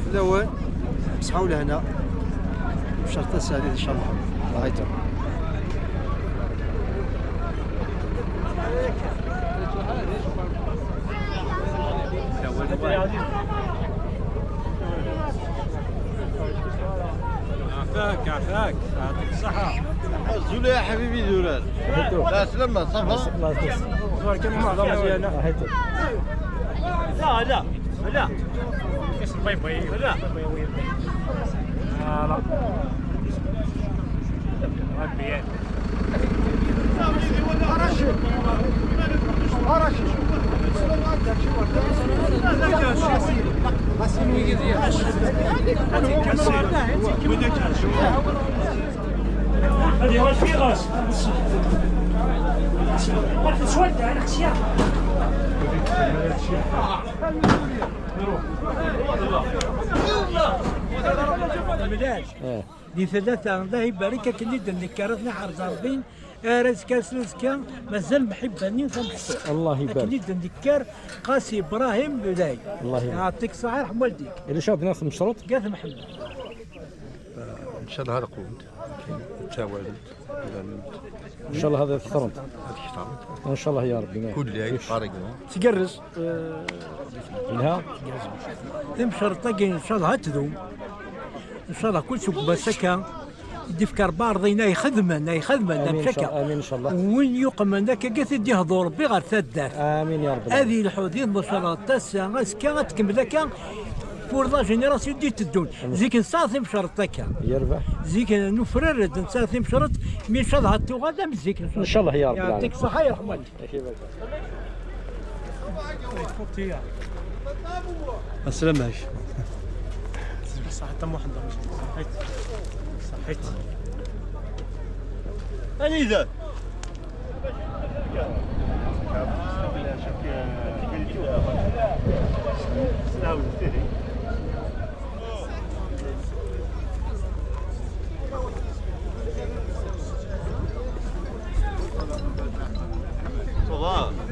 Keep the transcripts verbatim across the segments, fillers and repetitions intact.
Fell-awen, ṣṣeḥḥa u lehna. Mecret taseɛdit, incallah. Ṛaytum. عفاك، عفاك، يعطيك الصحة. أزول يا حبيبي دولار. لا، سلامة، صافا؟ الله يسلمك. زوار كان معظم مزيانة. لا، لا، لا. كاس الباي باي. لا. آه، لا. ربي يعين. هذه واش في راس؟ واحد سويت على خشيه. Di tlata, Allah ibarek, akken i d-nekker ad nḥerz Rebbi, ar azekka s azekka, mazal mḥibba-nni tameḥsut. Allah ibarek. Akken i d-nekker, Qasi Ibrahim Lulay. Allah ibarek. Yeɛṭik ṣṣeḥḥa, yerḥem waldik. Ulac aɣ-d-nniɣ tmecreḍt? Gat Mḥemmed. Incallah ad qwunt. Ttawalent. Incallah ad kteṛent. Ad kteṛent. Incallah ya Rebbi. Kulli ay ṭariq. Tgerrez. Yelha. Timceṛt-agi incallah ad tdum. Incallah kul seg wass akka i d-ifka Rebbi arḍin ay xedmen, ay xedmen, amin, amek akka. Incallah, amin, incallah. Win yuqmen akka, ad t-id-ihdu Rebbi ɣer taddart. Amin ya Rebbi. Ad yelḥu di tmecreḍt ass-a, azekka ad tkemmel akka. Pour la génération d-iteddun. Zik nesɛa timceṛt akka. Yerbeḥ. Zik nufrar-d nesɛa timceṛt, mi ncallah ad tuɣal am zik. Ncallah ya Rebbi. Yeɛṭik ṣṣeḥḥa, yerḥem waldik. Aslama-k. Ṣaḥit a Muḥend. Ṣaḥit. Ṣaḥit. Anida?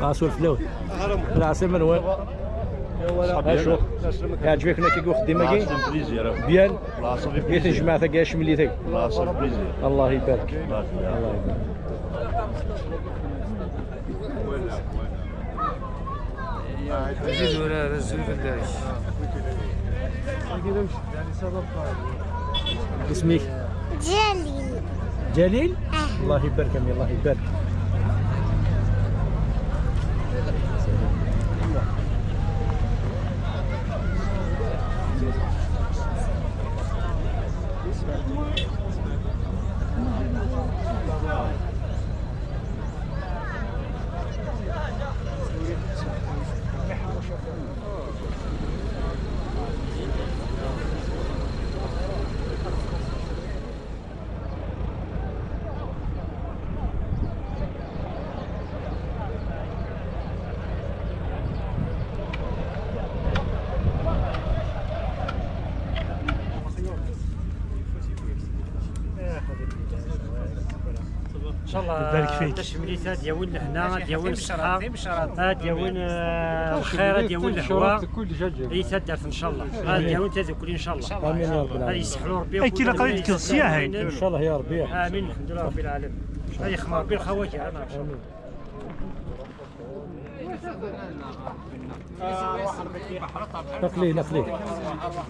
Ah, suref fell-awen. Lɛeslama-nwen. Acu? Iɛǧeb-iken akka deg uxeddim-agi? Bien. I tejmaɛt-agi, acemlit-agi? Allah ibarek. Allah ibarek. Azul fell-ak. اسمك؟ جليل. جليل؟ آه. الله يبارك، أمي، الله يبارك. إن شاء الله. يبارك فيك. Tacemlit ad d-yawin lehna, ad d-yawin ṣṣeḥḥa, ad d-yawin, eh, lxir, ad d-yawin lehwa. Di taddart, إن شاء الله. Ad d-yawin tadukli, إن شاء الله. آمين يا رب العالمين. Ad yesseḥlu Rebbi. Akka ilaq ad d-tkeḍ syahin. إن شاء الله يا ربي. آمين، الحمد لله رب العالمين. Ad yexmer Rebbi lxawaǧ. Aql-i, aql-i.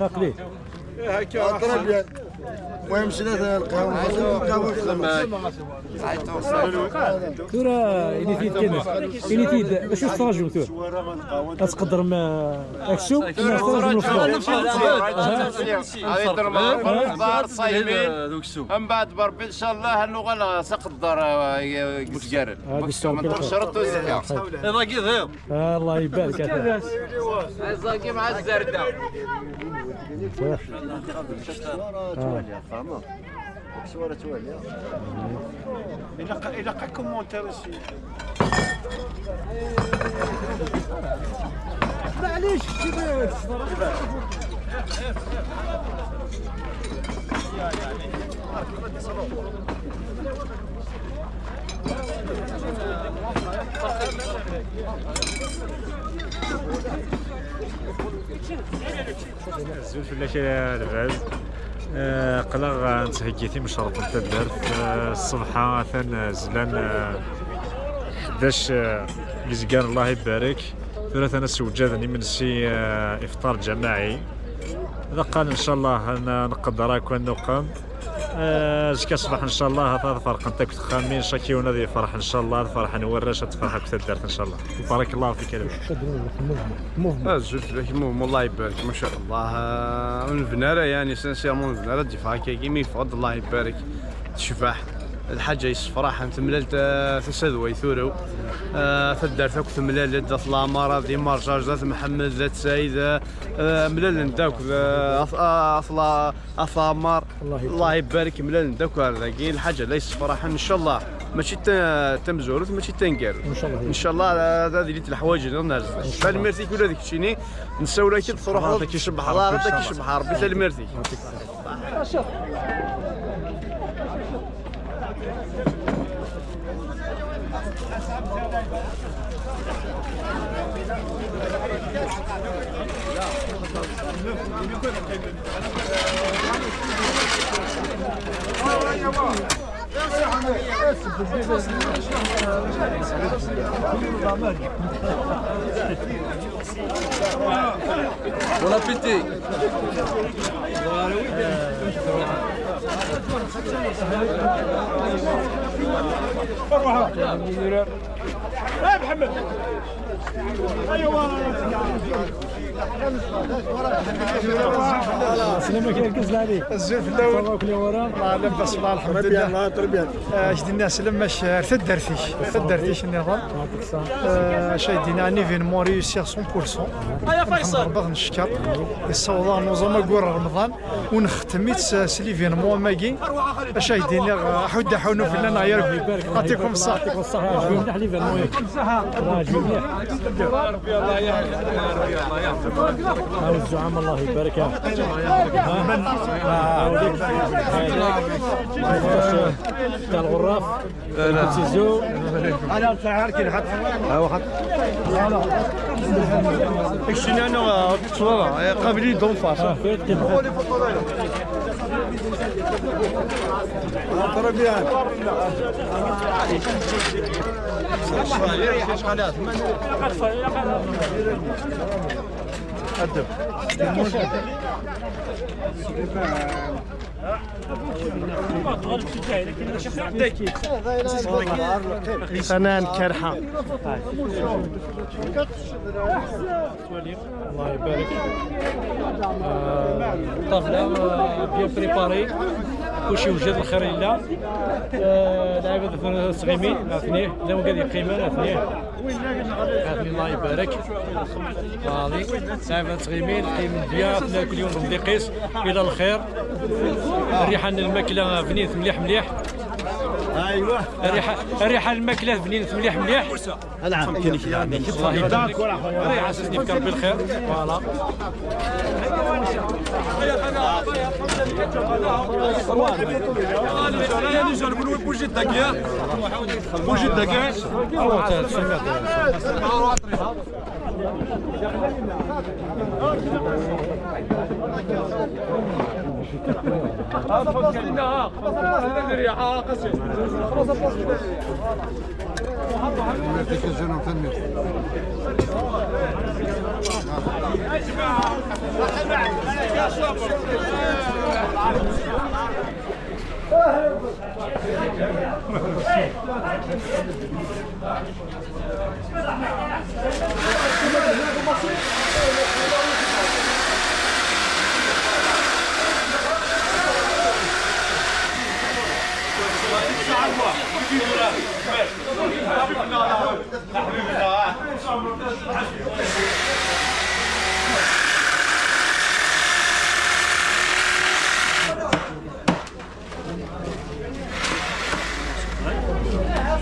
Aql-i. Très bien. المهم، شريت القهوة، القهوة في الخماس. Tura, init-id kan. Init-id, acu tettṛaǧum tura? Ad tqeddrem, eh, aksum, neɣ tettṛaǧum lefṭur? Ad yeddrem ɣer lefṭar, ṣayimin. Mbeɛd, Rebbi, إن شاء الله, ad nuɣal s aqeddar, eh, yezgaren. Ad yesɛu lxir. Ad yesɛu lxir. Iḍ-agi d iḍ. Ah, Allah ibarek, a ta. Aẓagi mɛa zzerda. Ilaq, ilaq akumentaṛ aussi. Maɛlic, kečč d-, Azul fell-ak a lbaz. Eh, aql-aɣ, eh, nettheggi timecreḍt n taddart. Eh, ṣṣbeḥ-a atan, eh, zlan, eh, ḥdac, eh, yizgan, Allah ibarek. Tura atan ad sewǧaden imensi, eh, ifṭar ǧamaɛi. D aqqal, ncallah, ad n-, nqedder akk ad nuqem. Eh, azekka ṣṣbeḥ, ncallah, ad, ad ferqent akk texxamin, chaque yiwen ad yefreḥ, ncallah, ad ferḥen warrac, ad tefreḥ akk taddart, ncallah. Barakallahu fik a lbaz. Azul fell-ak, muhmu, Allah ibarek, ma sha Allah. Ah, ur nebni ara, yani, sincèrement, ur nebni ara ad d-yeffeɣ akkagi, mi yeffeɣ-d, Allah ibarek, tecbeḥ. Lḥaǧa yessefraḥen, temlal ta-, tasa d way turew. Ah, taddart akk temlal-d, At Laɛmar, d Imerǧaǧ, d At Mḥemmed, d At Saɛid, ah, mlalen-d akk, d, ah, At, ah, At La-, At Laɛmar. Allah ibarek. Allah ibarek, mlalen-d akk ar dagi, lḥaǧa la yessefraḥen, ncallah. Mačči d ta-, tamezwarut, mačči d taneggarut. Ncallah. Ncallah, ad, ad ilint leḥwayeǧ-nniḍen ar zdat. Ncallah. Tanemmirt-ik ula d keččini, nessawel-ak-d truḥeḍ, ad k-icebbeḥ Rebbi, ad k-ncallah. Icebbeḥ Rebbi, tanemmirt-ik. Bon appétit. Slam-ak, argaz lɛali. Azul fell-awen. Ça va, kul wara? Ah, labas, Allah, alḥemdulillah. Très bien, très bien. Ah, ak-d-nniɣ slam-ak ar taddart-ik, taddart-ik nniḍen. Ah, acu ay d-yenna, un événement réussi à cent pour cent. Nḥemd Rebbi, ad neckeṛ. Yessaweḍ-aɣ nuẓam aggur n Remḍan, u nextem-itt s, s l'événement am-agi. Acu ay d-iniɣ, aḥuddu aḥunu fell-aneɣ yargu. يعطيكم الصحة. يعطيكم الصحة، عجبني مليح l'événement. عجبني مليح. ها الزعماء، الله يبارك. ها. ها. تاع الغراف. لا، لا. سيزو. أنا تاع كي نحط. ها هو حط. الشنانة تصويرة، قابلين دون فاس. آه، فهمت كيف. Très bien. أدب. أنا نكرحة. الله يبارك. آه، الطابلة، آه، bien préparée. كلشي وجد، الخير لله. آه، لعيبة الصغيمين، عرفني. لا، وقال يقيمنا، عرفني. عرفني، الله يبارك. هذه لعيبة صغيمين، قيم بيا، كل يوم بمديقيس. إلى الخير. الريحة الماكلة بنينة مليح مليح. الريحة، الريحة الماكلة بنينة مليح مليح. نعم. الله يبارك. الله يعززني في كرب الخير. Voilà. بوجي الدقيق. بوجي الدقيق.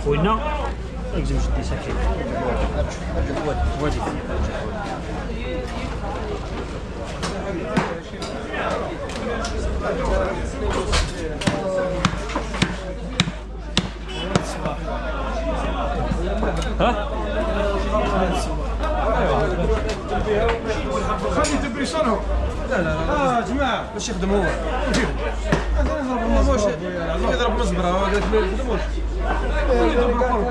وينا يلزم جدي ساكن. وادي. ها؟ خلي تبريسونهم. لا، لا، لا. آه، جماعة. باش يخدم هو. هذا يضرب المزبرة. يضرب المزبرة، هو قالك ما يخدموش. يضرب الكل.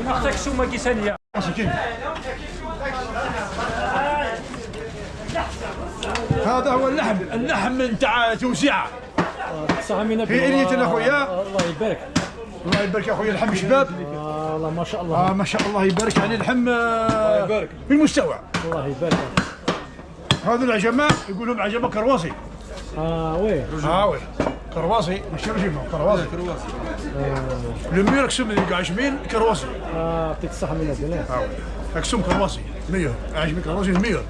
اختك شو ما كيسانية. هذا هو اللحم، اللحم نتاع توزيعة. صح، من في إليتنا خويا. الله يبارك. الله يبارك يا خويا، اللحم شباب. آه، الله ما شاء الله. آه، ما شاء الله يبارك، يعني اللحم، آه، الله يبارك. في المستوى. الله يبارك. هذو العجمة يقول لهم عجمة كرواسي. اه وي. اه وي. كرواسي، ماشي رجيمة، كرواسي. كرواسي. لو ميور اكسوم اللي قاعد يمين كرواسي. اه، يعطيك الصحة من هذا. اه وي. اكسوم كرواسي، ميور. عجمي كرواسي ميور.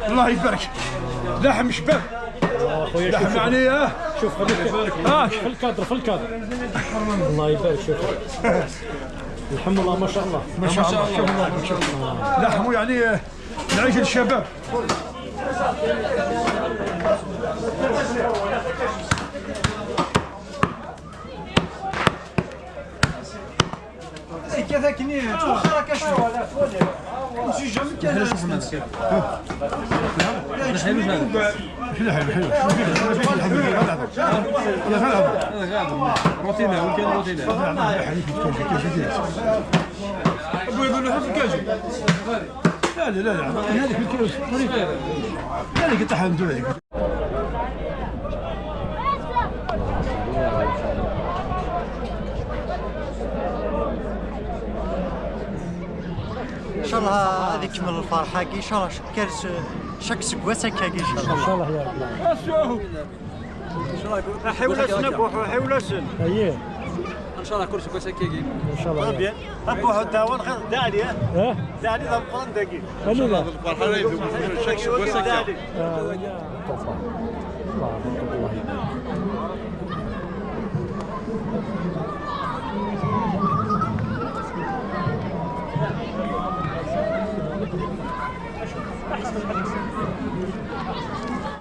الله يبارك. لحم شباب. آه، خويا، لحم شوف، يعني، آه. شوف، خليك. آه. في الكادر، في الكادر. الله يبارك، شوف. الحمد لله، ما شاء الله. ما شاء الله، شوف الله، ما شاء الله. لحم يعني، آه، العيش للشباب. كذا كني توخر هكا شويه. نمشي جنب كذا. حلو، حلو. حلو، حلو، حلو. روتينير، وين كان روتينير؟ ابوي يقول له: "حب الكاجي". لا، لا، لا، لا. هذيك الكاجي. هذيك تحت ندور هذيك. ان شاء الله غادي يكمل الفرحه كي، ان شاء الله، ش-، كاش شاك سكواس هكا كي، ان شاء الله. ان شاء الله يا رب العالمين. حيولاسن ابوحو، حيولاسن. اييه. ان شاء الله كل سكواس هكا كي. ان شاء الله يا رب. ابوحو داون خير، دا عليه. اه؟ دا عليه، دا مقرن داكي. ان شاء الله. الفرحه لا يدوم. شاك سكواس هكا. آه، ويا. الله، الله يبارك.